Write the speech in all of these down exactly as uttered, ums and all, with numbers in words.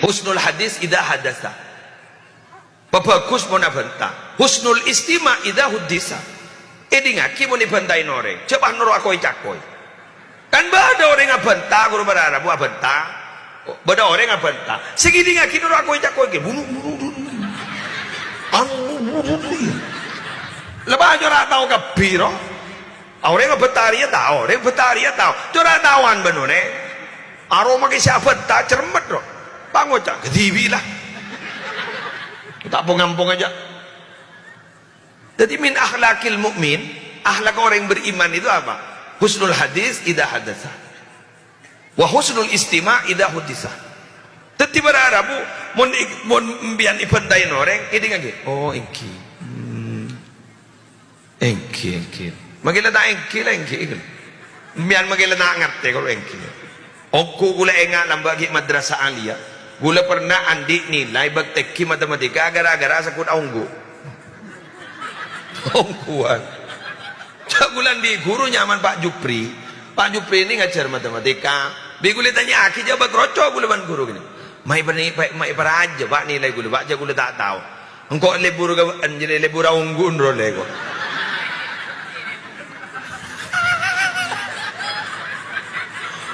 Husnul hadis idza hadatsa. Pabhâghus mon abhânta. Husnul istima' idza hudditsa. Èdingngaghi mon èbhântaè orèng. Jhâ' pas noro' akoy-cakoy. Kan bâdâ orèng abhânta, ghuru bârâ rabu abhânta. Bâdâ orèng abhânta. Sè èdingngaghi noro' akoy-cakoy, ghi, bunu, bunu, bunu. Anu, bunu, bunu, bunu. Lè bâ' jhâ' ra tao kabbhi, ro. Orèng abhânta rèya tao, orèng abhânta rèya tao. Jhâ' ra taowan bân orèng. Aromake sè abhânta cermet, ro. Pangoca', "Kadibi, la." Ta' pong-ampong aja. Jadi, min akhlakil mu'min, akhlak orang beriman itu apa? Husnul hadis idza hadatsa. Wa husnul istima' idza hudditsa. Daddi, para rabu, mon ik-, mon empiyan èbhântaè orèng, èdingngaghi. Oh, èngghi. Hmm. Èngghi, èngghi. Mangkèn la ta' èngghi, la èngghi, èngghi. Empiyan mangkèn la ta' ngartè, kalo èngghi. Ongghu ghulâ enga' lambâ' ghi' madrasah aliyah. Ghulâ pernah andi' nilai bâk tèngghi matematika ghârâ-ghârâ sèkut aongghu. Ongghuwân. Jhâ' ghulâ andi' ghuru nyamana Pa' Jupri. Pa' Jupri ini ngajhâr matematika. Bi' ghulâ ètanya'aghi jhâ' bâk roco' ghulâ bân ghuru ghini. "Ma' èpani-, pa-, ma' èparajâ, Pa', nilai ghulâ, Pa', jhâ' ghulâ ta' tao." Engko' lebur ka, anjene lebur aongghu ro lè ko.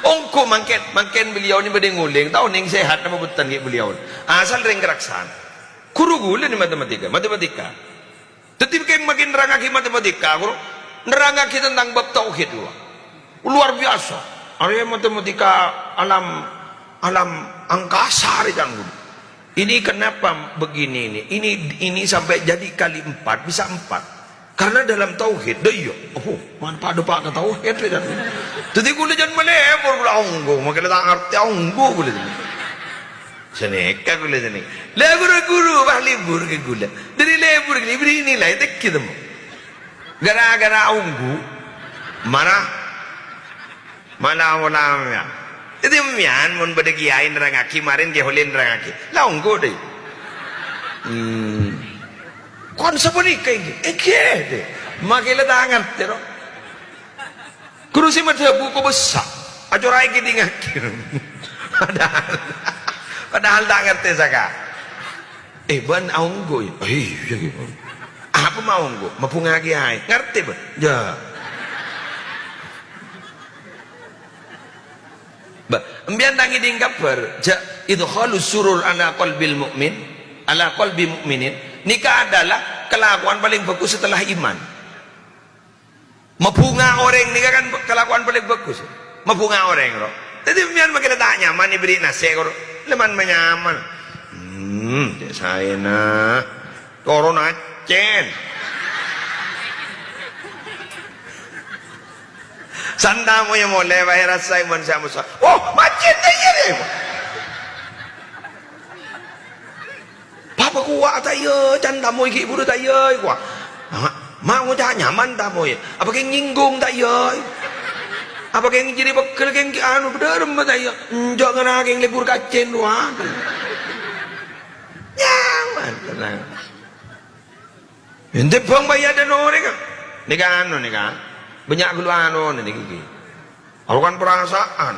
Ongghu mangkèn, mangkèn beliau ni bâdâ ngolèng, ta' onèng sehat napa bhunten ghi' beliau. Asal rèng karaksan. Ghuru ghulâ ni matematika, matematika. Daddi kèng makin nerrangngaghi matematika, ghuru. Nerrangngaghi tentang bab tauhid, ghuru. Luar biasa. Arèya matematika alam, alam angkasa rè, Cang, ghuru. Ini kenapa begini ini? Ini, ini sampai jadi kali empat, bisa empat. Karena dalam tauhid, dâ' iyâ. Apa? Man padâ pa' ka tauhid, rè, Cang. Daddi ghulâ jhân malebur, ghulâ ongghu. Mangkèn la ta' ngartè ongghu ghulâ. Sanèka ghulâ sanèka. La ghuru-ghuru, wah, lebur ka ghulâ. Daddi lebur ghâni, bâri' nilai tèngghi temmo. Ghârâ-ghârâ ongghu, mara, mala-mala mèyan. Daddi mèyan mon bâdâ kiai nerrangngaghi, marèn Kè Holil nerrangngaghi. La ongghu dâ' iyâ. Hmm. Kon sapanèka èngghi? Èngghi dâ' iyâ. Mangkèn la ta' ngartè, ro. Ghuru sè madhâbu kobâsa, acora'è kèdingngaghi. Padahal, padahal ta' ngartè saka. "Eh, bân aongghu, yâ?" "Eh, iyâ, iyâ." "Apa ma' aongghu?" "Mabhunga'aghi aè." "Ngartè, bân?" "Yâ." Bâ, empiyan ta' ngèdhing kabhâr, jhâ' idkhalus surur ala qalbil mu'min, ala qalbi mu'minin, nèka adalah kalakowan palèng bhâghus setelah iman. Mabhunga orèng nèka kan kalakowan palèng bhâghus. Mabhunga orèng, ro. Daddi, sampèyan mangkèn ta' nyaman èberri' nasè', ro. Leman manyaman. Hmm, cè' saèna. Toron accèn. San tamoy molè, bâ'na rasaè mon sè amoso. Oh, macet ta' iyâ, rè. Papa kowa ta' iyâ, can tamoy ghi' buru ta' iyâ, kowa. Ma', ma' ngoca' nyaman tamoy. Apa kèng nyinggung ta' iyâ? Apa kèng jârèya pegghel kèng anu bâdâ remma ta' iyâ? Enjâ' ngara kèng lebur kacèn rowa. Nyaman, tenang. Ente bang bâ'na dâ' norè, kan? Nèka anu, nèka. Bânnya' ghâllu anu, nèka ghi. Arokan perasaan.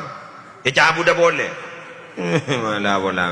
Ècabut polè. Mala polè.